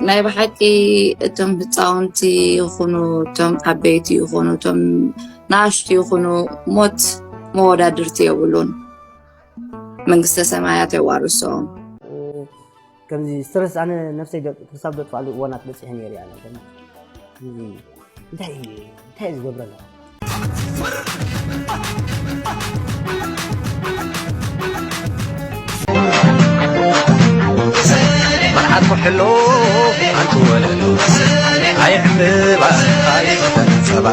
ናይ ብሓቂ እቶም ህፃውንቲ ይኹኑ፣ እቶም ዓበይቲ ይኹኑ፣ እቶም ንኣሽቱ ይኹኑ፣ ሞት መወዳድርቲ የብሉን። መንግስተ ሰማያት የዋርሶም። ከምዚ ስትረስ ኣነ ነፍሰይ ደ- ክሳብ ዘጥፋሉ እዋናት በፂሐ ነይረ እያ። ከምዚ እንታይ እንታይ ዝገብረና መርዓት ኩሕሎ ኣንቲ ወለሎ ኣይ ዕምባ ኣይ ጸባ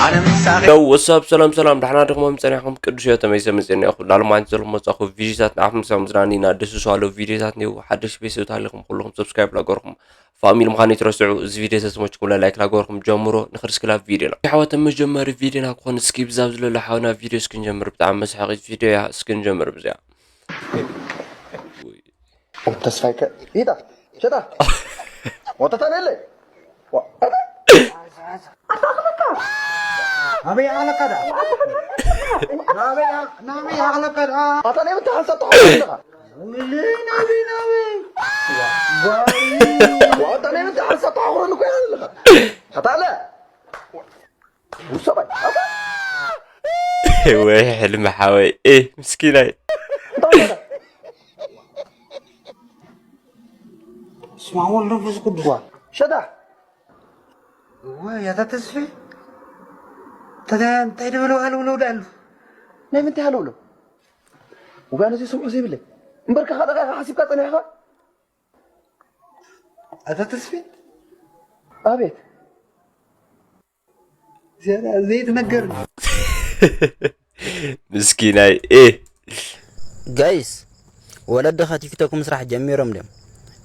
ኣነ ምሳኺ ያው ወሳብ ሰላም ሰላም፣ ዳሕና ድኹም ጸኒሕኩም? ቅዱስ ህይወት ተመይሰ መጽእና ይኹን ላልማንት ዘለኹም መጻኹ ቪዲዮታት ንዓኹም ምሳብ ምዝናኒ ኢና ደስ ዝዋሃሉ ቪዲዮታት ኒው ሓደሽ ቤተሰብ ታሊኹም ኩልኹም ሰብስክራይብ ላገርኩም ፋሚሊ ምዃኑ ይትረስዑ። እዚ ቪዲዮ ተስሞችኩም ላይክ ላገርኩም ጀምሮ ንክርስክላ ቪዲዮ ና የሕዋት መጀመሪ ቪዲዮ ና ክኾን እስኪ ብዛብ ዝለሎ ሓውና ቪዲዮ እስክንጀምር ብጣዕሚ መስሓቂት ቪዲዮ እያ። እስክንጀምር ብዚያ ተስፋይ ከ ይዳ ሸጣ ወተታ ነለ ኣበይ ኣለካ ዳ ናበይ ኣለካ ዳ ኣታ ናይ ምንታይ ሓንሳብ ተሓቑረ ኣለኻ ናበይ ናበይ ኣታ ናይ ምንታይ ሓንሳብ ተሓቑረ ንኮ ኣለኻ ኣታ ኣለ ውሰባይ ወይ ሕልሚ ሓወይ እ ምስኪናይ ስማ ወልድ መንፈስ ቅዱስ ሸጣ ወይ ኣታ ተስፌ እንታይ ደበለ ሃለውለው ዳሉ ናይ ምንታይ ሃለውለው ወጋነ ዘይሰምዖ ዘይብለይ እምበርካ ካልእ ሓሲብካ ጸኒሕኻ ኣታ ተስፌ ኣቤት ዘይትነገር ምስኪናይ እ ጋይስ ወለድኻ ቲክቶክ ምስራሕ ጀሚሮም ድዮም?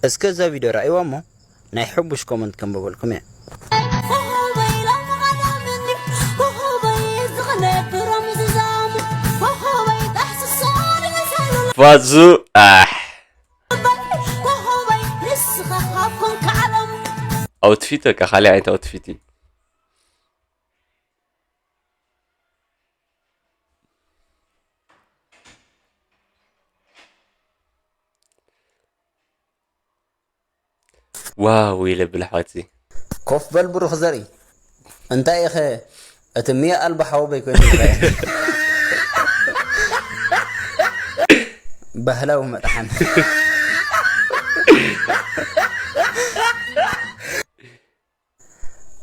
እስከ እዛ ቪድዮ ረኣይዋ እሞ ናይ ሕቡሽ ኮመንት ከንብበልኩም እየ። ፋዙ ኣሕ ኣውትፊት በቃ ካልእ ዓይነት ኣውትፊት እዩ። ዋው ኢለ ብልሓወቲ ኮፍ በል ብሩኽ ዘርኢ እንታይ ኢኸ እቲ ሚያ ኣልባ ሓወበይ ኮይኑ ይረኣየኒ ባህላዊ መጥሓን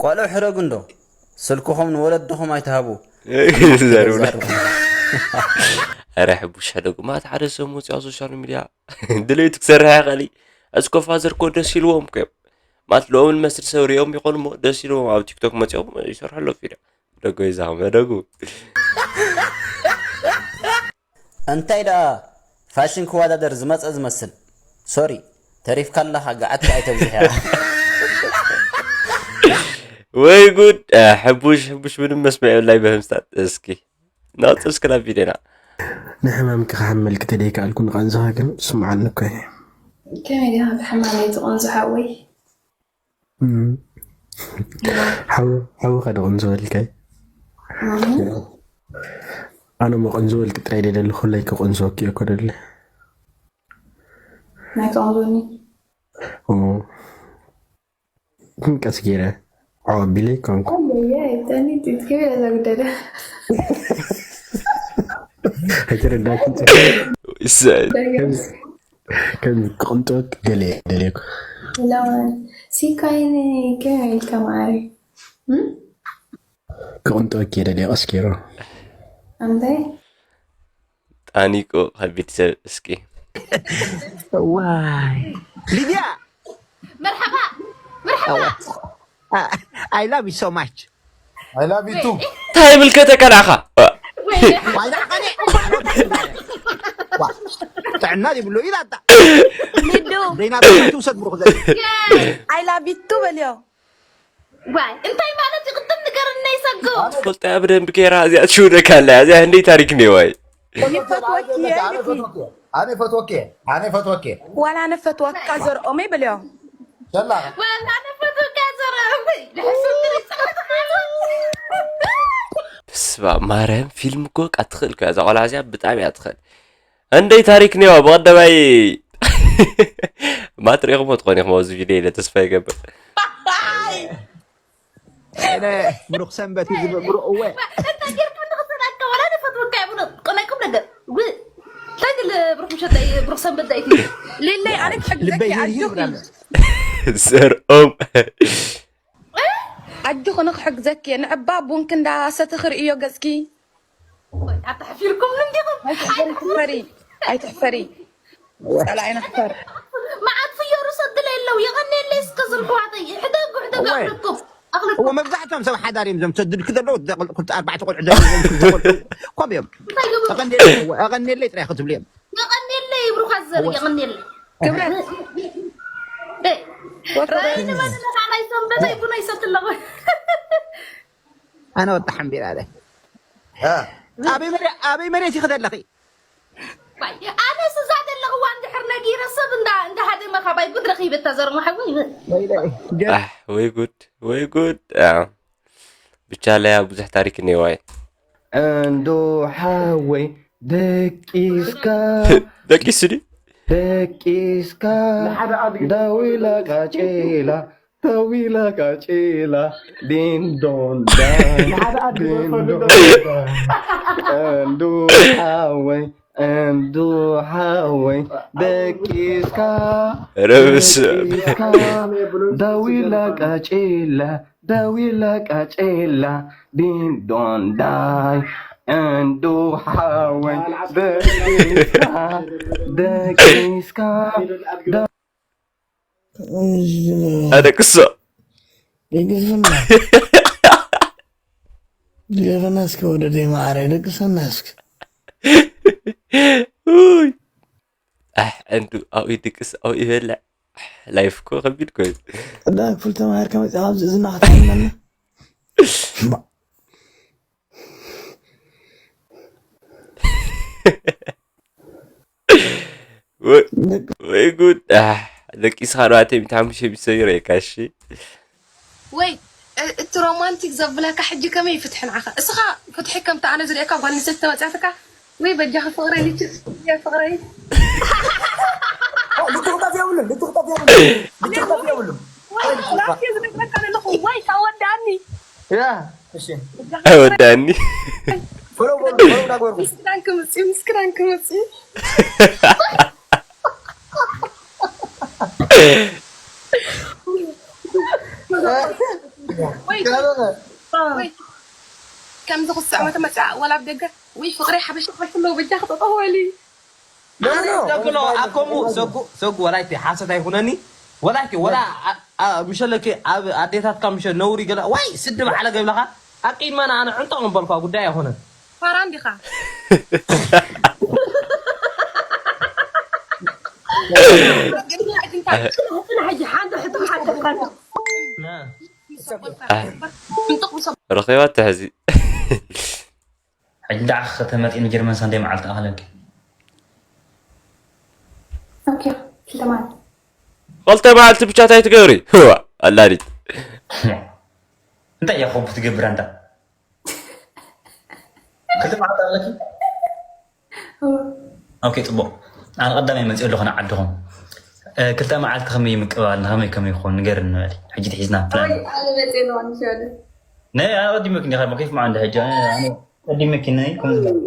ቆልዑ ሕረጉ እንዶ ስልክኹም ንወለድኹም ኣይትሃቡ ዛርብና ረ ሕቡሽ ሕደጉ ማት ሓደ ሰብ መፅያ ሶሻል ሚድያ ድለይቱ ክሰርሕ ይኽእል እስኮ ፋዘር ኮ ደስ ኢልዎም ኮዮም ማት ልኦም ንመስል ሰብ ሪኦም ይኾኑ ሞ ደስ ኢልዎም ኣብ ቲክቶክ መፅኦም ይሰርሑ ኣለዉ ፊልም ደጎ ይዛኸም ሕደጉ እንታይ ደኣ ፋሽን ክወዳደር ዝመጸ ዝመስል ሶሪ ተሪፍካ ኣለኻ ገዓትካ ኣይተብዝሕ ኢኻ ወይ ጉድ ሕቡሽ ሕቡሽ ምንም መስመዕ የብላይ በህምስታት እስኪ ናውፅ እስኪ ናብ ቪድዮና ንሕማምኪ ክሓመልኪ ተደይከኣልኩ ንቐንዝኻ ግን ስምዓኒ እኮ እየ ከመይ ዲኻ ብሕማመይ ትቐንዞ ሓወይ ሓዊ ከደ ቁንዝበልከይ ኣነ ሞ ቁንዝበልኪ ጥራይ ደደሊ ኩለይ ክቁንዝወኪ እኮ ደሊ ናይ ትቐንዞኒ ቀስ ገይረ ዓው ኣቢለ ይኮንኩ ጠኒት ከመይ እያ ዘግደደ ኣይተረዳችን ከም ክቕንጥወክ ገለ ደልየኩ ሲካይኒ ከመይ ኢልካ ማሪ ክቕንጥወክ እየ ደልየ ቀስ ገይሩ ኣንታይ ጣኒቆ ከቢድ ሰብ እስኪ ዋይ ሊድያ መርሓባ መርሓባ I love you so much I love you too እንታይ ይብል ከተከላኻ ጥዕና ይብሎ ኢላታ ሊዱ ዘይና ትውሰድ ብሩክ ዘ I love you too በልዮ ዋይ እንታይ ማለት ይቅድም ንገርና ይሰጎ ትፈልጣ ብደንብ ገይራ እዚኣ ትሽውደካ ኣላ እዚኣ ህንደይ ታሪክ ነዋይ ይፈትወኪ ኣነ ፈትወኪ ኣነ ፈትወኪ ዋላ ኣነ ፈትወካ ዘርኦመይ በልዮ ሸላ ዋላ ኣነ ፈትወካ ዘርኦመይ ስባ ማርያም ፊልም እኮ ቃ ትኽእል እኮ እዛ ቆልዓ እዚኣ ብጣዕሚ እያ ትኽእል ህንደይ ታሪክ ነዋ ብቀዳማይ ማትሪኹሞ ትኾን ኢኹም ኣብዚ ቪድዮ ኢለ ተስፋ ይገብር። እነ ብሩኽ ሰንበት እዩ ዝብል ብሩኽ እወ እንተ ጌርካ ንኽሰዳካ ወላ ንፈትወካ ይብሉ። ቆናይኩም ነገር ው ታይትል ብሩኽ ምሸት ዳይ ብሩኽ ሰንበት ዳይቲ ሊለይ ኣነ ክሕግዘኪ ልበይ ሂር ሂር ኣጆኺ ብላለ ዘርኦም ኣጆኺ ንክሕግዘኪ ንዕባ ቡንክ እንዳሰተ ክርእዮ ገጽኪ ኣታ ሕፊርኩም እንዲኹም ኣይትሕፈሪ ኣይትሕፈሪ ጸላኢ ንሕፈር መዓት ፍዮሩ ሰድለ የለው የቐንየለይ እስከ ዝልክዋተይ ሕደጉ ሕደጉ ኣኽልኩም እዎ ኣኽልኩም መብዛሕትኦም ሰብ ሓዳር እዮም ዘም ሰድድኪ ዘለዉ ክልተ ኣርባዕተ ቆልዑ ዘለዎም ክልተ ቆልዑ ኮም እዮም እንታይ ግብሩ ኣቐንየለይ እዎ፣ ኣቐንየለይ ጥራይ ክትብሉ እዮም የቐንየለይ ብሩኻት ዘር የቐንየለይ ክብረት ራይኒ መድነኻ ናይ ሰንበተይ ቡና ይሰትለኹ ኣነ ወጣ ሓምቢር ኣለ ኣበይ መሬት ኣበይ መሬት ይኽደለኺ ኣነ ስዛ ዘለኽዋ እንድሕር ነጊረ ሰብ እንዳ እንዳ ሃደመ ካባይ ጉድ ረኺበታ ዘርሞ ሓወይ ኣሕ ወይ ጉድ ወይ ጉድ ኣዎ። ብቻ ለያ ብዙሕ ታሪክ እኒዋ እዩ እንዶ ሓወይ ደቂስካ ደቂሱ ድዩ ደቂስካ ዳዊላ ቃጭላ ዳዊላ ቃጭላ ዲንዶንዳ ዲንዶንዳ እንዶ ሓወይ እንዶ ሓወይ ደቂስካ ርብስ ደቂስካ ዳዊላ ቃጭላ ዳዊላ ቃጭላ ዲንዶንዳይ እንዶ ሓወይ ደቂስካ ደቂስካ ኣደቅሶ ደገፍና ደገፍና እስኪ ወደደይ ማዓረይ ደቅሰና እስኪ ውይ ኣሕ እንዱ ኣብኡ ይድቅስ ኣብኡ ይበልዕ ላይፍ እኮ ከቢድ ኮይኑ ቀዳማይ ክፍሊ ተማሂርካ መፂኻ ኣብዚ እዝና ክትሓመና ወይ ወይ ጉድ ኣሕ ደቂስኻ ኣርባዕተ ሚእቲ ሓሙሽተ ሚእቲ ሰሚረ እካ እሺ ወይ እ- እቲ ሮማንቲክ ዘብለካ ሕጂ ከመይ ይፍትሕ ንዓኻ እስኻ ፍትሒ ከምቲ ኣነ ዝርእየካ ጓል ኣንስተይቲ ተመፅያትካ ወይ በጃኺ ፍቕረይ ልችስ ፍቕረይ ልትኽጠፍ የብሉን ልትኽጠፍ የብሉን ልትኽጠፍ የብሉን ወይ ላፍ ዝነግረካ ዘለኹ ወይ ታወዳኒ ያ እሺ ኣይወዳኒ ፎሎ በሉ ፎሎ እንዳግበርኩም ምስክራን ክምፅእ ምስክራን ክምፅእ ወይ ወይ ከምዚ ክስዕ መተመፅኣ ወላ ኣብ ደገ ወይ ፍቕሪ ሓበሻ ከልፍለዉ በጃ ክጠጠወሊ ኖ ኖ ዘብሎ ኣኮሙ ሰጉ ሰጉ ወላይቲ ሓሰት ኣይኩነኒ ወላይቲ ወላ አ- አ- ምሸለኪ ኣብ ኣዴታትካ ምሸ ነውሪ ገለ ዋይ ስዲ ባዕለ ገብለኻ ኣብ ቅድመና ኣነ ዕንጦቕ ምበልኳ ጉዳይ ኣይኮነን ፋራን ዲኻ ሕጂ ሓንቲ ሕቶ ሓተካ ምንጥቕ ምስ ረኺባ ትሕዚ ሕጂ ደኣ ከተመጢ ንጀርመን ሰንደይ መዓልቲ ኣኽለኪ ኦኬ ክልተ ማለት ክልተ መዓልቲ ብቻ እንታይ ትገብሪ ህዋ ኣላዲት እንታይ እያ ኮቡ ትገብር ኣንታ ክልተ መዓልቲ ኣለኪ ኦኬ ፅቡቅ ኣነ ቀዳማይ መፅእ ኣለኹ ንዓድኹም ክልተ መዓልቲ ከመይ ምቅባል ከመይ ከመይ ይኸውን ንገርኒ በሊ ሕጂ ትሒዝና ፕላን ኣነ መፅእ ኣለዋ ንሸለ ናይ ኣነ ቀዲመኪ እንዲኻ ኬፍ መዓንዲ ሕጂ ኣነ ቀዲመኪ ናይ ከም ዝበል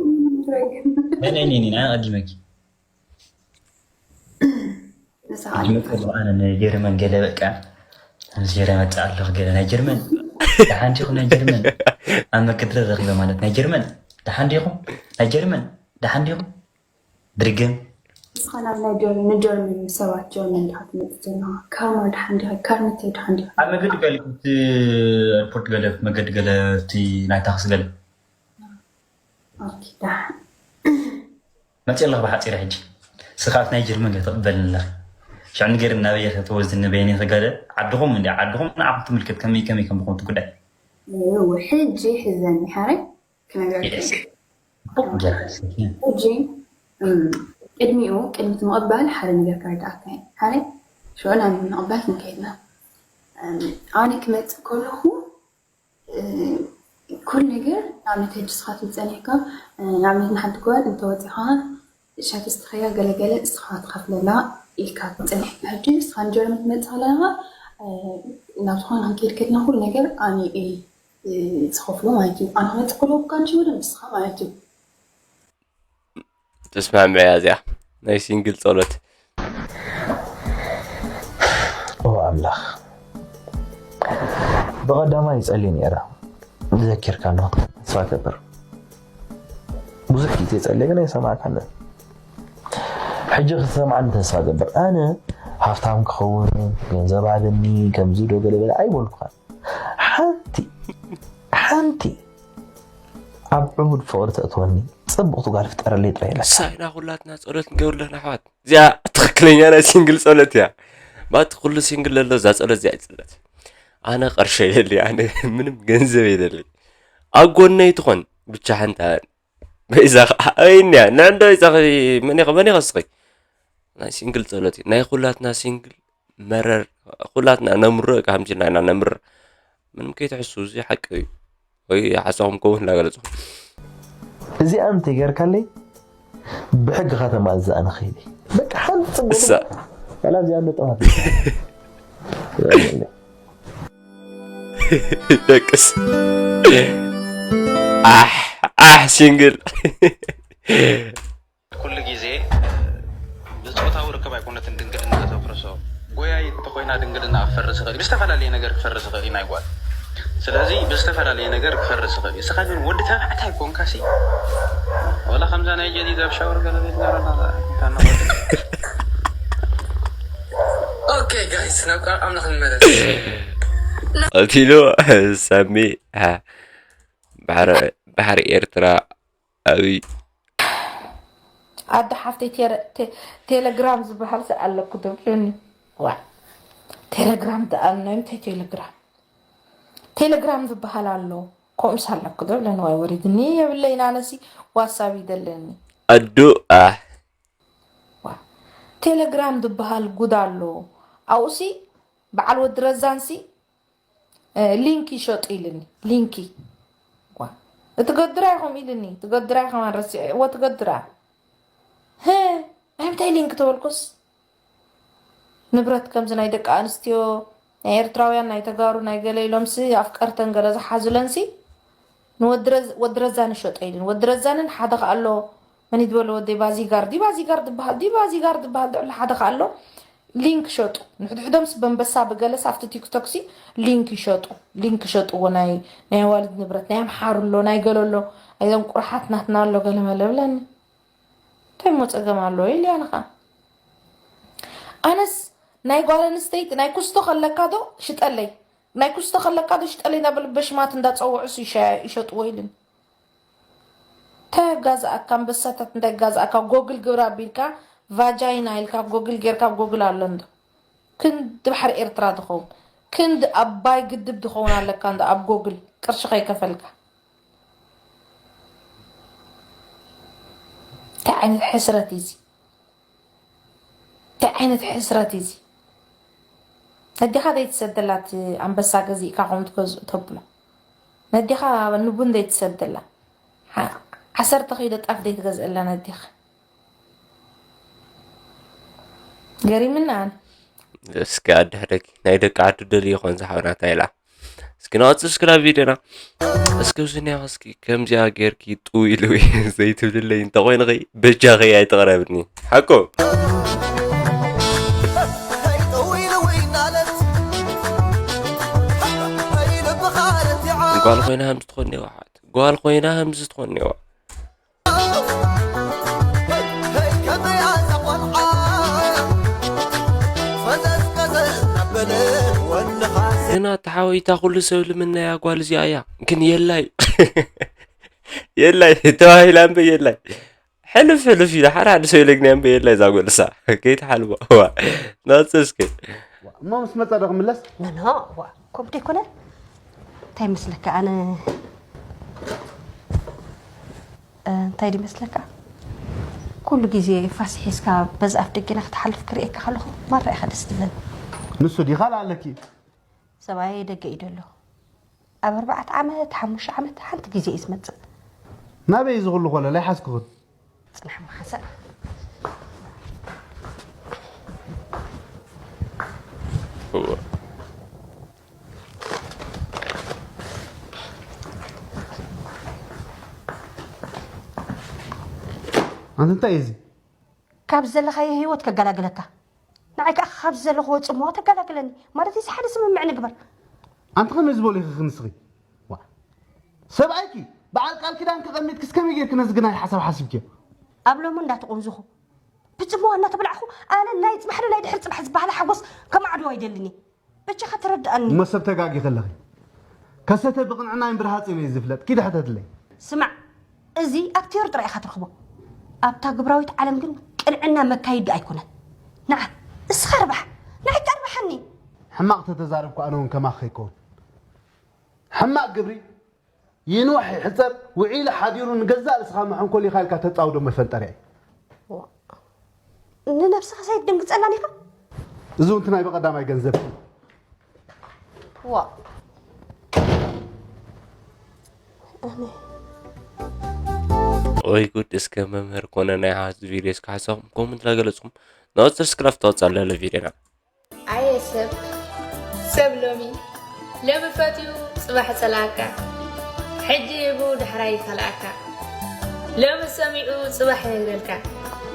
ናይ ናይ ናይ ናይ ኣነ ቀዲመኪ ንሳ ይመፅእ ኣለኹ ኣነ ናይ ጀርመን ገለ በቃ ምስ ጀርመን መፅእ ኣለኹ ገለ ናይ ጀርመን ደሓን ዲኹም ናይ ጀርመን ኣብ መገዲ ረኺበ ማለት ናይ ጀርመን ደሓን ዲኹም ናይ ጀርመን ደሓን ዲኹም ድርግም ንስኻ ናብ ናይ ጀር- ንጀርመን ሰባት ጀርመን ዲኻ ትመፅእ ዘለኻ ካርማ ድሓን ዲኻ ካርሚተ ድሓን ዲኻ ኣብ መገዲ ገለ እቲ ኤርፖርት ገለ መገዲ ገለ እቲ ናይ ታክሲ ገለ ኦኬ ደሓን መፅእ ኣለኹ ብሓፂር ሕጂ ስኻት ናይ ጀርመን ገለ ትቕበል ኣለኺ ሽዕ ንገር እናበየ ከተወዝኒ በየኒ ገለ ዓድኹም እንዲ ዓድኹም ንዓኹም ትምልከት ከመይ ከመይ ከም ዝኾኑ እቲ ጉዳይ እው ሕጂ ሕዘኒ ሓረይ ክነግረካ Yes. ሕጂ እም፣ ቅድሚኡ ቅድሚ እቲ ምቕባል ሓደ ነገር ከረድኣካ እየ ሓረይ ሽዑ ናብ ምቕባል ክንከይድና እም፣ ኣነ ክመፅእ ከለኹ እ፣ ኩሉ ነገር ንኣብነት ሕጂ ንስኻትኩም ፀኒሕካ እ፣ ንኣብነት ንሓንቲ ጓል እንተወፂኻ ሻፕስትኸያ ገለገለ እስኻ ትኸፍለላ ኢልካ ትፅንሕ። ሕጂ ንስኻ ንጀርመን ትመፅእ ከለኻ ናብ ዝኾነ ክንከይድ ከለና ኩሉ ነገር ኣነ እየ ዝኸፍሎ ማለት እዩ። ኣነ ክመፅእ ከለኹ ካንቺ ወደ ንስኻ ማለት እዩ። ተስማምዕያ እዚኣ ናይ ሲንግል ጸሎት። ኦ ኣምላኽ፣ ብቐዳማይ ይጸሊ ነይረ። ዘኪርካ ኣለኹ፣ ተስፋ ገብር። ብዙሕ ግዜ ጸልየ ግን ኣይሰማዕካንን። ሕጂ ክትሰምዓኒ ተስፋ ገብር። ኣነ ሃፍታም ክኸውን፣ ገንዘብ ሃበኒ፣ ከምዚ ዶ ገለ በለ ኣይበልኩኻን። ሓንቲ ሓንቲ ኣብ ዕቡድ ፍቕሪ ተእትወኒ፣ ጽብቕቲ ጓል ፍጠረለይ ጥራይ ኢለካ። ሳይና ኩላትና ጸሎት ንገብር ኣለና ኣሕዋት። እዚኣ ትኽክለኛ ናይ ሲንግል ጸሎት እያ። ባቲ ኩሉ ሲንግል ዘሎ እዛ ጸሎት እዚኣ ይጽለት። ኣነ ቐርሸ የለ ኣነ ምንም ገንዘብ የለለይ። ኣብ ጎነይ ትኾን ብቻ ሓንታ በይዛ ኸዓ ኣይንያ ንዕንዶ ይጻኺ መን ይኸ መን ይኸስኺ ናይ ሲንግል ጸሎት እዩ። ናይ ኩላትና ሲንግል መረር ኩላትና ነምርር ከምዚ ኢና ነምርር ምንም ከይትሕሱ እዚ ሓቂ እዩ። ወይ ሓሳኹም ከውን እናገለጽኹም እዚኣ እንተይ ጌርካለይ ብሕግኻ ተማእዝኣ ንኽእል እየ። በቃ ሓንቲ ጽቡቕ እሳ ዋላ እዚኣ እንደ ጠዋት ደቅስ ኣሕ ኣሕ ሲንግል ኩሉ ግዜ ብፆታዊ ርክብ ኣይኮነትን ድንግልና ተፍርሶ። ጎያይት ተኮይና ድንግልና ክፈርስ ይኽእል፣ ብዝተፈላለየ ነገር ክፈርስ ይኽእል እዩ ናይ ጓል። ስለዚ ብዝተፈላለየ ነገር ክፈርስ ይኽእል እዩ። እስኻ ግን ወዲ ተባዕታይ ኮንካ ሲ ወላ ከምዛ ናይ ጀዲድ ኣብ ሻወር ገለ ቤት ገረና ታናወድ ኦኬ ጋይስ ናብ ቃል ኣምላኽ ንመለስ። ቀቲሉ ሳሚ ባሕሪ ኤርትራ ኣብይ ኣደ ሓፍተይ ቴረ- ቴ- ቴሌግራም ዝበሃል ስ ኣለኩ ዶ ብለኒ። ዋ ቴሌግራም ደኣልናዮ እንታይ ቴሌግራም ቴሌግራም ዝበሃል ኣሎ ከምኡስ ኣለኩ ዶ ብለኒ። ዋይ ወሪድኒ የብለይን ኣነሲ ዋትሳብ ይደለኒ። ኣዱ ኣሕ ቴሌግራም ዝበሃል ጉድ ኣሎ ኣብኡሲ በዓል ወዲ ረዛንሲ ሊንክ ይሸጡ ኢልኒ። ሊንኪ ዋ እቲ ገድራ ኢኹም ኢልኒ። እቲ ገድራ ኢኹም ኣረሲዐ እዎ እቲ ገድራ ህ ናይ ምንታይ ሊንክ ተበልኩስ ንብረት ከምዚ ናይ ደቂ ኣንስትዮ ናይ ኤርትራውያን ናይ ተጋሩ ናይ ገለ ኢሎምሲ ኣፍቀርተን ገለ ዝሓዙለንሲ ንወዲ ረዛን ይሸጦ ኢልን ወዲ ረዛንን ሓደ ከኣሎ መን ይድበሎ ወደይ ባዚጋር ዲ ባዚጋር ድበሃል ዲ ባዚጋር ድበሃል ድዕሉ ሓደ ከኣሎ ሊንክ ሸጡ ንሕድሕዶምስ በንበሳ ብገለስ ኣብቲ ቲክቶክሲ ሊንክ ይሸጡ ሊንክ ሸጥዎ ናይ ናይ ኣዋልድ ንብረት ናይ ኣምሓሩ ኣሎ ናይ ገለ ኣሎ ኣይዞም ቁርሓት ናትና ኣሎ ገለ መለ ብለኒ እንታይ ሞ ፀገም ኣለዎ ኢልያ ንኻ ኣነስ ናይ ጓል ኣንስተይቲ ናይ ኩስቶ ከለካ ዶ ሽጠለይ ናይ ኩስቶ ከለካ ዶ ሽጠለይ እንዳበሉ በሽማት እንዳፀውዑስ ይሸጥዎ ኢልን እንታይ ኣጋዝኣካ ኣንበሳታት እንታይ ኣጋዝኣካ ጎግል ግብር ኣቢልካ ቫጃይና ኢልካ ጎግል ጌርካ ኣብ ጎግል ኣሎ እንዶ ክንዲ ባሕሪ ኤርትራ ዝኸውን ክንዲ ኣባይ ግድብ ዝኸውን ኣለካ እንዶ ኣብ ጎግል ቅርሺ ከይከፈልካ እንታይ ዓይነት ሕስረት እዩ እዚ እንታይ ዓይነት ሕስረት እዩ እዚ ነዲኻ ዘይትሰደላ እቲ ኣንበሳ ገዚእካ ከምኡ ትገዝኡ ተብሎ ነዲኻ ንቡን ዘይትሰደላ ዓሰርተ ኪሎ ጣፍ ዘይትገዝእላ ነዲኻ ገሪምና ኣነ እስኪ ኣድሕረኪ ናይ ደቂ ዓዱ ደልዮ ይኾን ዝሓውናታ ኢላ እስኪ ንቐጽል እስኪ ናብ ቪድዮና እስኪ ኣብዚ ኒያ እስኪ ከምዚኣ ጌርኪ ጥው ኢሉ ዘይትብልለይ እንተኾይንኺ በጃኺ ኣይትቕረብኒ ሓቁ ጓል ኮይና ሃምዚ ትኾን ኔዋ ሓት ጓል ኮይና ሃምዚ ትኾን ኔዋ ግን ኣታ ሓወይ እታ ኩሉ ሰብ ልምነያ ጓል እዚኣ እያ ግን የላይ የላይ ተባሂላ እምበ የላይ ሕልፍ ሕልፍ ኢላ ሓደ ሓደ ሰብ ኢለ ግን እምበ የላይ እዛ ጓል እሳ ከይትሓልቦ እዋ ናፅር እስኪ እሞ ምስ መፀ ዶ ክምለስ ኖ ኖ ዋ ከምኡ ዘይኮነ እንታይ መስለካ ኣነ እንታይ ድመስለካ ኩሉ ግዜ ፋስ ሒዝካ በዚ ኣፍ ደገና ክትሓልፍ ክርእየካ ከለኹ ማራ ኢኻ ደስ ትብለኒ ንሱ ድዩ ካልእ ኣለኪ ሰብኣየ ደገ እዩ ደሎ ኣብ ኣርባዕተ ዓመት ሓሙሽተ ዓመት ሓንቲ ግዜ እዩ ዝመፅእ ናበይ እዚ ኩሉ ኮለል ኣይሓዝክኹን ፅናሕ መሓሰብ ኣንቲ እንታይ እዩ እዚ? ካብ ዘለኻዮ ህይወት ከገላግለካ፣ ንዓይ ከዓ ካብ ዘለኽዎ ፅምዋ ተገላግለኒ። ማለት እዚ ሓደ ስምምዕ ንግበር። ኣንቲ ከመይ ዝበሉ ኢኺ ክንስኺ? ዋ፣ ሰብኣይኪ በዓል ቃል ኪዳን ክቐሚጥክስ ከመይ ጌርኪ ነዚ ግናይ ሓሳብ ሓሲብኪዮ? ኣብ ሎሚ እንዳተቆንዝኹ ብፅምዋ እናተበላዕኹ ኣነ ናይ ፅባሕ ዶ ናይ ድሕሪ ፅባሕ ዝበሃለ ሓጎስ ከማዕድዎ ኣይደልን እየ። በጃኻ ተረድኣኒ። እሞ ሰብ ተጋጊኺ ኣለኺ። ከሰተ ብቕንዕናይን ብርሃፅን እየ ዝፍለጥ። ኪዲ ሕተትለይ። ስማዕ፣ እዚ ኣብ ቲዮሪ ጥራይ ኢኻ ትረኽቦ። ኣብታ ግብራዊት ዓለም ግን ቅንዕና መካይዲ ኣይኮነን። ንዓ እስኻ ርባሕ፣ ንዓይ ከኣ ርብሓኒ። ሕማቕ ተተዛረብኩ ኣነ እውን ከማኺ ከይከውን። ሕማቕ ግብሪ ይንዋሕ ይሕጸር ውዒሉ ሓዲሩ ንገዛእ ርእስኻ መሐንኮሊኻ ኢልካ ተጻውዶ መፈንጠርያ እዩ። ንነብስኻ ሰይትድንግጸላን ኢኻ። እዚ እውን እቲ ናይ በቐዳማይ ገንዘብኪ እዩ። ዋእ ወይ ጉድ እስከ መምህር ኮነ ናይ ሓዝ ቪድዮ እስከ ሓሳኹም ኮመንት ላገለጽኩም ናወት ሰብስክራይብ ተወጻለ ለቪድዮና ኣየ ሰብ ሰብ ሎሚ ሎሚ ፈትዩ ጽባሕ ጸላእካ ሕጂ ሂቡ ዳሕራይ ይከልኣካ ሎሚ ሰሚዑ ጽባሕ የህለልካ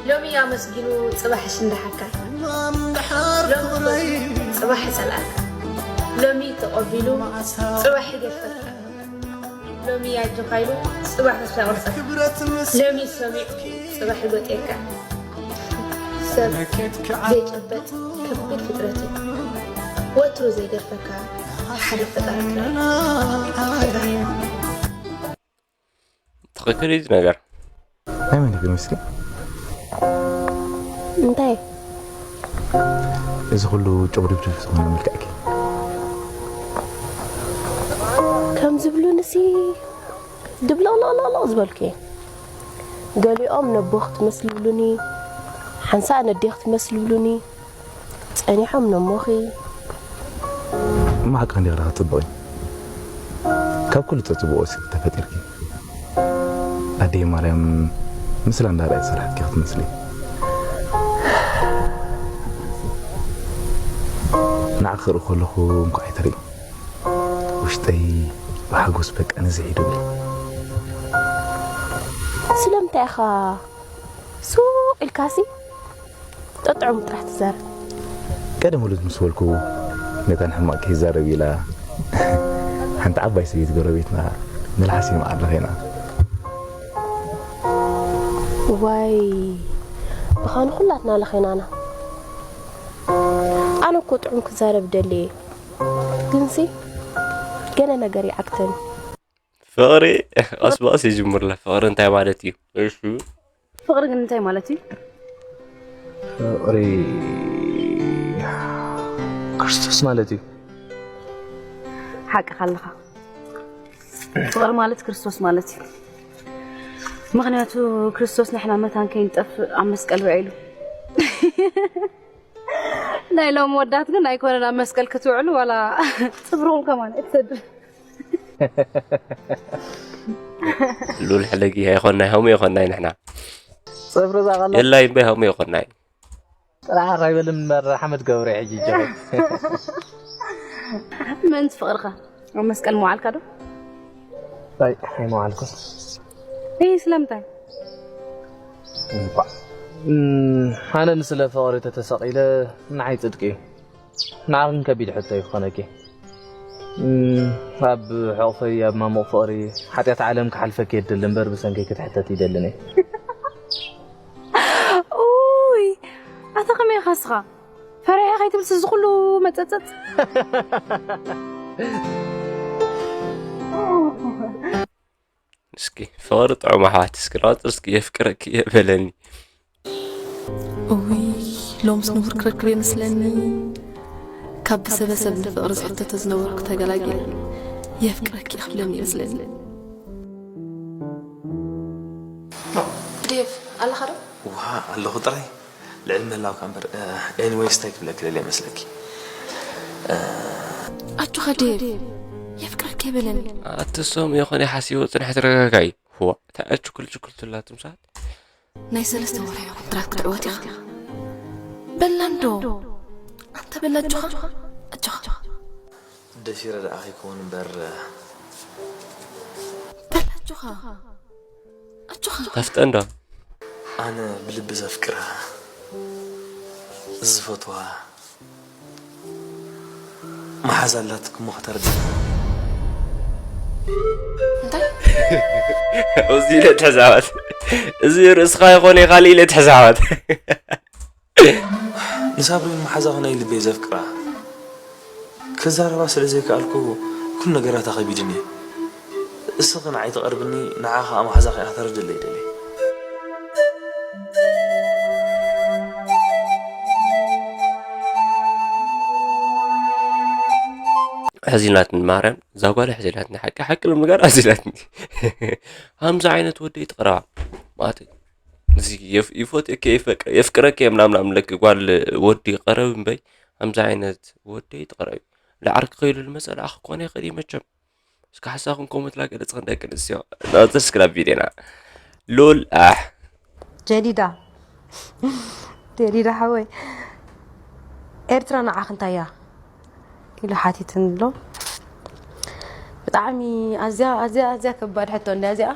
ሎሚ ኣመስጊኑ ጽባሕ ሽንዳሓካ ሎሚ ፈትዩ ጽባሕ ጸላእካ ሎሚ ተቐቢሉ ጽባሕ ይገድፈካ ሎሚ ኣጆኻ ኢሉ ጽባሕ ተስፋ የቑርጸካ ሎሚ ሰሚዑ ጽባሕ ይጎጥየካ ሰብ ዘይጨበጥ ከቢድ ፍጥረት እዩ ወትሩ ዘይገድፈካ ሓደ ፈጣሪ ጥራይ እዩ ትኽክል እዩ እዚ ነገር ኣይመን ግን ምስኪ እንታይ እዚ ኩሉ ጭብድብድብ ዝኾነ መልክዕኪ ከም ዝብሉንሲ ድብለቕለቕለቕለቕ ዝበልኩ እየ ገሊኦም ነቦ ክትመስሊ ይብሉኒ ሓንሳእ ነዴ ክትመስሊ ይብሉኒ ጸኒሖም ነሞኺ ማዕቃ እንዲኻ ክትጽብቕኒ ካብ ኩሉ ተጽብኦ ሲ ተፈጢርኪ ኣደይ ማርያም ምስላ እንዳርኣየ ዝሰርሐትኪ ክትመስሊ ንዓ ክርኢ ከለኹ እንኳዕ ኣይትርኢ ውሽጠይ ብሓጎስ በቃ ነዚ ሒዱ ስለምንታይ ኢኻ ሱቕ ኢልካሲ ጠጥዑም ጥራሕ ትዛረብ። ቀደም ውሉድ ምስ በልኩ ነታ ንሕማቕ ከይዛረብ ኢላ ሓንቲ ዓባይ ሰበይቲ ጎረቤትና መልሓስ ይምዓር ለኸይና። ዋይ ብኻኒ ኩላትና ለኸይናና። ኣነ እኮ ጥዑም ክዛረብ ደልየ ግንሲ ገለ ነገር ይዓግተኒ። ፍቕሪ ቀስ ብቐስ ይጅምር ኣሎ። ፍቕሪ እንታይ ማለት እዩ? እሺ ፍቕሪ ግን እንታይ ማለት እዩ? ፍቕሪ ክርስቶስ ማለት እዩ። ሓቅኻ ኣለኻ። ፍቕሪ ማለት ክርስቶስ ማለት እዩ። ምኽንያቱ ክርስቶስ ንሕና መታን ከይንጠፍእ ኣብ መስቀል ውዒሉ። ናይ ሎም ወዳት ግን ኣይኮነን ኣብ መስቀል ክትውዕሉ ዋላ ፅፍርኹም ከማን ኣይትሰዱ። ሉል ሕለጊ ኣይኮናይ ሀሙ የኮናይ ንሕና ፅፍሪ ዛቐላ የላይ እምበይ ሀሙ የኮናይ ጥራሕ ኣይበልም እምበር ሓመድ ገብረ ሕጂ ጀበ ምእንቲ ፍቕርኻ ኣብ መስቀል መዋዕልካ ዶ ኣይ ኣይመዋዕልኩን ይህ ስለምንታይ እምባ ኣነ ንስለ ፍቕሪ ተተሰቒለ ንዓይ ጽድቂ እዩ ንዓኽን ከቢድ ሕቶ እዩ ክኾነኪ ኣብ ሕቑፈይ ኣብ ማሙቕ ፍቕሪ ሓጢኣት ዓለም ክሓልፈኪ የድሊ እምበር ብሰንኪ ክትሕተት ይደልን እየ ኡይ ኣታ ከመይ ኢኻ እስኻ ፈሪሐ ከይትብል ስዚ ኩሉ መጸጸጽ እስኪ ፍቕሪ ጥዑም ኣሕዋት እስኪ ራውጥ እስኪ የፍቅረኪ እየ በለኒ እውይ ሎምስ ንቡር ክረክብ የመስለኒ ካብ ብሰበሰብ ንፍቕሪ ዝሕተተ ዝነበርኩ ተገላጊለ የፍቅረኪ ክብለኒ ይመስለኒ ዴቭ ኣለኻ ዶ? ውሃ ኣለኹ ጥራይ ልዕሊ ምህላውካ እምበር ኤኒወይስ እንታይ ክብለኪ ደልየ መስለኪ ኣጆኻ ዴቭ የፍቅረካ ይበለኒ ኣትሶም የኾነ ሓሲቦ ፅንሕ ተረጋጋይ ህዋ እንታይ ኣችኩል ችኩል ትላትም ሰዓት ናይ ሰለስተ ወርሒ ኮንትራት ክትዕወት ኢኻ በላ እንዶ ኣንተ በላ ኣጆኻ ኣጆኻ ደሲረ ደኣ ከይከውን እምበር በላ ኣጆኻ ኣጆኻ ኣፍጠን ዶ ኣነ ብልቢ ዘፍቅራ፣ ዝፈትዋ መሓዛ ኣላትኪ እሞ ከተርድእ። እንታይ? እዚ ኢለ ትሕዛባት፣ እዚ ርእስኻ ይኾነ ካልእ ኢለ ትሕዛባት። ንሳብሪን መሓዛኺ ናይ ልበይ ዘፍቅራ፣ ክዛረባ ስለ ዘይከኣልኩ ኩሉ ነገራታ ከቢድኒ እዩ። እስኺ ንዓይ ትቐርብኒ፣ ንዓ ኸኣ መሓዛኺ ኢኻ ተረድእለይ ደልየ። ሕዚናትኒ ማርያም፣ እዛ ጓል ሕዚናትኒ፣ ሓቂ ሓቂ ንምጋር ሕዚናትኒ። ከምዚ ዓይነት ወደይ ትቕረባ ማለት እዚ የፍ- ይፎትየኪ የፍቅ- የፍቅረኪ እየ ምናምን ምለኪ ጓል ወዲ ቀረብ እምበይ ከምዚ ዓይነት ወደይ ትቕረቢ። ዳዕርኪ ከይሉ ልመፀ ደኣ ክኮነ ይኽእል እዩ መቸም። እስከ ሓሳኹም ኮመንት ላገለፅኽን ደቂ ኣንስትዮ ናዘር ስክላብ ቪድዮና ሉል ኣሕ ጀዲዳ ጀዲዳ ሓወይ ኤርትራ ንዓኽ እንታይ እያ ኢሉ ሓቲትኒ ኣሎ። ብጣዕሚ ኣዝያ ኣዝያ ኣዝያ ከባድ ሕቶ እንድያ እዚኣ።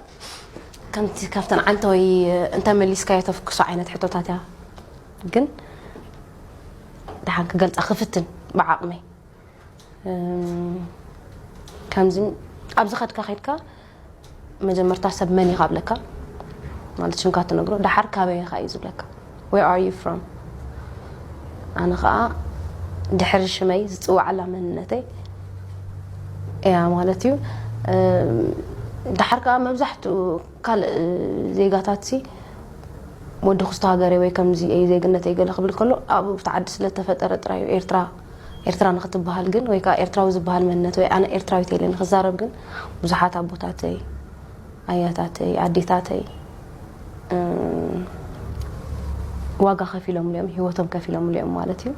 ከምቲ ካብተን ዓንተወይ እንተመሊስካዮ ተፍክሶ ዓይነት ሕቶታት እያ። ግን ደሓን ክገልጻ ክፍትን ብዓቕመይ። እም፣ ከምዚ ኣብዚ ኸድካ ኸድካ መጀመርታ ሰብ መን ኢኻ ብለካ ማለት ሽምካ ትነግሮ፣ ደሓር ካበይ ኢኻ እዩ ዝብለካ። Where are you from? ኣነ ኸዓ ድሕሪ ሽመይ ዝፅዋዓላ መንነተይ እያ ማለት እዩ። እም፣ ደሓር ከዓ መብዛሕትኡ ካልእ ዜጋታት ሲ ወዲ ክስቶ ሃገረይ ወይ ከምዚ እዩ ዜግነተይ ገለ ክብል ከሎ ኣብኡ ብቲ ዓዲ ስለተፈጠረ ጥራይ እዩ ኤርትራ ኤርትራ ንክትበሃል ግን ወይ ከዓ ኤርትራዊ ዝበሃል መንነት ወይ ኣነ ኤርትራዊት ኢለ ንክዛረብ ግን ብዙሓት ኣቦታተይ ኣያታተይ ኣዴታተይ እም፣ ዋጋ ከፊሎምሉ እዮም፣ ህይወቶም ከፊሎምሉ እዮም ማለት እዩ።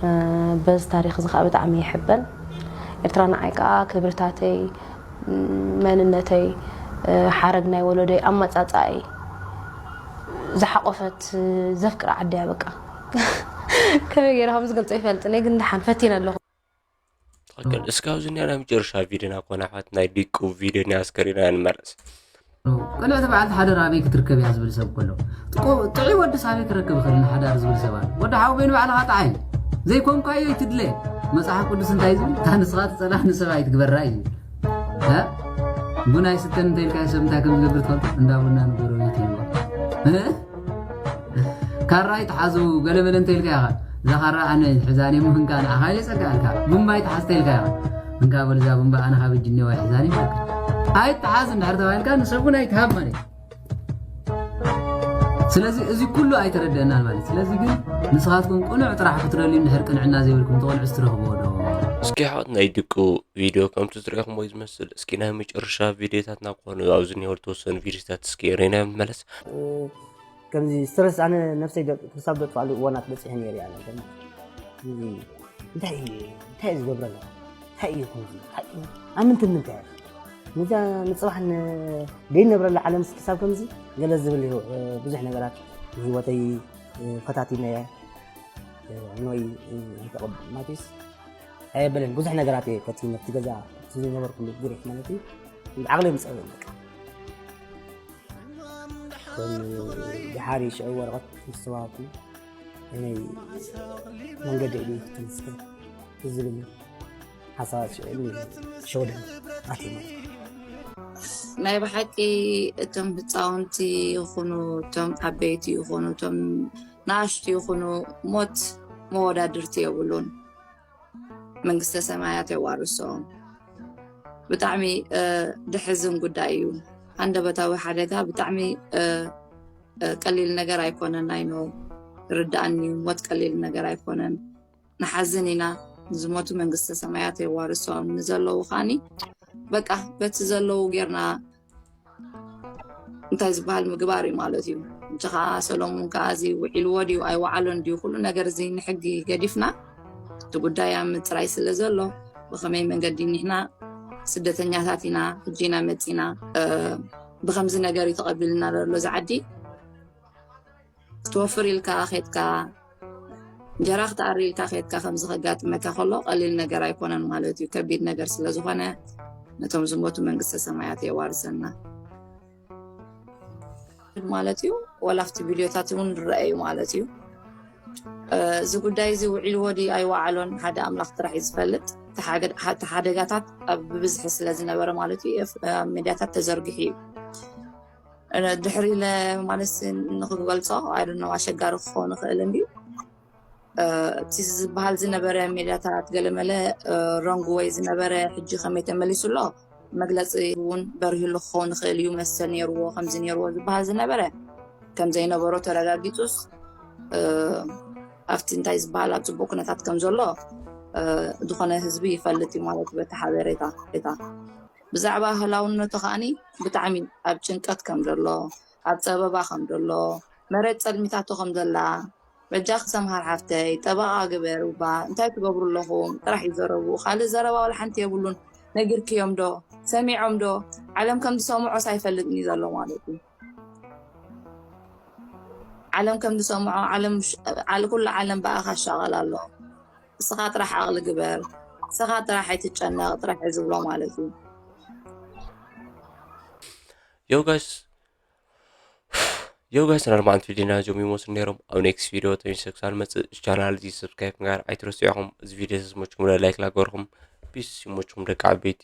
እ፣ በዚ ታሪክ እዚ ከዓ ብጣዕሚ ይሕበን። ኤርትራ ንዓይ ከዓ ክብርታተይ፣ እም፣ መንነተይ፣ እ፣ ሓረግ ናይ ወለዶይ ኣመፃፅኣይ ዝሓቆፈት ዘፍቅር ዓዲ እያ በቃ። ከመይ ገይረ ከም ዝገልፆ ይፈልጥን እየ ግን ደሓን ፈቲነ ኣለኹ። ትኽክል። እስካብ ዝኒያ ናይ መጨረሻ ቪድዮና ኮነ ኣሕዋት ናይ ዲቁ ቪድዮ ኒያ እስከሪና ንመለስ። ቅንዕቲ በዓልቲ ሓደር ኣበይ ክትርከብ እያ ዝብል ሰብ ከሎ ጥዑይ ወድስ ኣበይ ክረክብ ይኽእል ንሓዳር ዝብል ሰብ ኣሎ። ወዲ ሓው በይኑ ባዕልኻ ጠዓይ ዘይኮንኳዮ ይትድለ። መፅሓፍ ቅዱስ እንታይ ዝብል እታ ንስኻ ትፀላእ ንሰብ ኣይትግበራ እዩ ዝብል። እ? ቡን ኣይስተን እንተኢልካዮ ሰብ እንታይ ከም ዝገብር ትፈልጦ? እንዳ ቡና ንጎረቤት ይህቦ። እ? ካራ ይትሓዙ ገለመለ እንተ ኢልካ ኢኻ እዛ ካራ ኣነ ሕዛኒ ምህንካ ንዓኻ ኢለ ጸጋ ኣልካ ቡምባ ይትሓዝ ተኢልካ ኢኻ እንካ በል እዛ ቡምባ ኣነ ካብ እጅኒ ወይ ሕዛኒ ይፈካ ኣይትሓዝ እንድሕር ተባሂልካ ንሰብ እውን ኣይትሃብ ማለት ስለዚ እዚ ኩሉ ኣይተረደአናን ማለት ስለዚ ግን ንስኻትኩም ቅኑዕ ጥራሕ ክትደልዩ እንድሕር ቅንዕና ዘይብልኩም ትቆልዑ ስትረኽብዎ ዶ እስኪ ሓወት ናይ ድቁ ቪድዮ ከምቲ ዝረኹምዎ ዝመስል እስኪ ናይ መጨረሻ ቪድዮታትና ክኾኑ ኣብዚ ኒሆ ዝተወሰኑ ቪድዮታት እስኪ ሬና ንመለስ ከምዚ ስትረስ ኣነ ነብሰይ ክሳብ ዘጥፋሉ እዋናት በፂሐ ነይረ ኣነ እንታይ እንታይ ዝገብረ ኣለኹ እንታይ እዩ ከምዚ ኣምንትን ምንታይ እዛ ንፅባሕ ደይነብረላ ዓለምስ ክሳብ ከምዚ ገለ ዝብል ብዙሕ ነገራት ህይወተይ ፈታቲነ ኖይ ማቲስ ኣየበለን ብዙሕ ነገራት እየ ፈቲነ እቲ ገዛ እቲ ዝነበርኩሉ ግሬት ማለት እዩ ዓቕለይ ምፀበ በቃ ድሓር ሽዑ ወረቐት ምስ ተዋሃብኩ ናይ መንገዲ ዕድል ክትምስገን ዝብል ሓሳባት ሽዑ ሸወደን ኣትዩ ማለት እዩ ናይ ብሓቂ እቶም ህፃውንቲ ይኹኑ እቶም ዓበይቲ ይኹኑ እቶም ንኣሽቱ ይኹኑ ሞት መወዳድርቲ የብሉን መንግስተ ሰማያት የዋርሶም ብጣዕሚ ድሕዝን ጉዳይ እዩ ሃንደበታዊ ሓደጋ ብጣዕሚ ቀሊል ነገር ኣይኮነን ኣይኖ ርድኣኒ ሞት ቀሊል ነገር ኣይኮነን ንሓዝን ኢና ዝሞቱ መንግስተ ሰማያት የዋርሶም ንዘለዉ ካኒ በቃ በቲ ዘለዉ ጌርና እንታይ ዝበሃል ምግባር እዩ ማለት እዩ እንጂ ከዓ ሰሎሙን ከዓ እዚ ውዒልዎ ድዩ ኣይወዓሎን ድዩ ኩሉ ነገር እዚ ንሕጊ ገዲፍና እቲ ጉዳይ ኣብ ምፅራይ ስለ ዘሎ ብኸመይ መንገዲ ኒሕና ስደተኛታት ኢና ሕጂ ኢና መፂና ብከምዚ ነገር እዩ ተቐቢልና ዘሎ እዚ ዓዲ ክትወፍር ኢልካ ኬድካ እንጀራ ክትኣሪ ኢልካ ኬድካ ከምዚ ከጋጥመካ ከሎ ቀሊል ነገር ኣይኮነን ማለት እዩ ከቢድ ነገር ስለዝኾነ ነቶም ዝሞቱ መንግስተ ሰማያት የዋርሰና ማለት እዩ። ዋላ ኣብቲ ቪድዮታት እውን ዝረአ እዩ ማለት እዩ። እዚ ጉዳይ እዚ ውዒልዎ ድዩ ኣይወዓሎን ሓደ ኣምላኽ ጥራሕ እዩ ዝፈልጥ። እቲ ሓደጋታት ኣብ ብብዝሒ ስለ ዝነበረ ማለት እዩ ኣብ ሚድያታት ተዘርጊሑ እዩ። ድሕሪ ኢለ ማለት ንክገልፆ ኣይደኖ ኣሸጋሪ ክኸውን ይኽእል እንድዩ። እቲ ዝበሃል ዝነበረ ሜዳታት ገለመለ ሮንግ ወይ ዝነበረ ሕጂ ከመይ ተመሊሱ ኣሎ መግለፂ እውን በሪህሉ ክኸውን ይኽእል እዩ። መስተ ነይርዎ ከምዚ ነይርዎ ዝበሃል ዝነበረ ከም ዘይነበሮ ተረጋጊፁስ ኣብቲ እንታይ ዝበሃል ኣብ ፅቡቅ ኩነታት ከም ዘሎ ዝኾነ ህዝቢ ይፈልጥ እዩ ማለት እዩ። በቲ ሓበሬታ ብዛዕባ ህላውነቱ ከዓኒ ብጣዕሚ ኣብ ጭንቀት ከም ዘሎ ኣብ ፀበባ ከም ዘሎ መሬት ፀልሚታቶ ከም ዘላ በጃኺ ሰምሃር ሓፍተይ ጠበቓ ግበር እባ እንታይ ትገብሩ ኣለኹም ጥራሕ እዩ ዘረብኡ ካልእ ዘረባ ዋላ ሓንቲ የብሉን ነጊርክዮም ዶ ሰሚዖም ዶ ዓለም ከም ዝሰምዖስ ኣይፈልጥን እዩ ዘሎ ማለት እዩ ዓለም ከም ዝሰምዖ ዓለም ኩሉ ዓለም ብኣኻ ይሻቐል ኣሎ እስኻ ጥራሕ ዓቕሊ ግበር እስኻ ጥራሕ ኣይትጨነቕ ጥራሕ እዩ ዝብሎ ማለት እዩ Yo guys Yo guys ናይ ሎማዓንቲ ቪድዮና እዚኦም ይመስሉ ነይሮም ኣብ next video ተመልሰ ክሳብ ንመፅእ ቻናል እዚ subscribe ምግባር ኣይትረስዑ ኢኹም እዚ ቪድዮ ዝመችኩም like ላገርኩም peace ይመችኩም ደቂ ዓበይቲ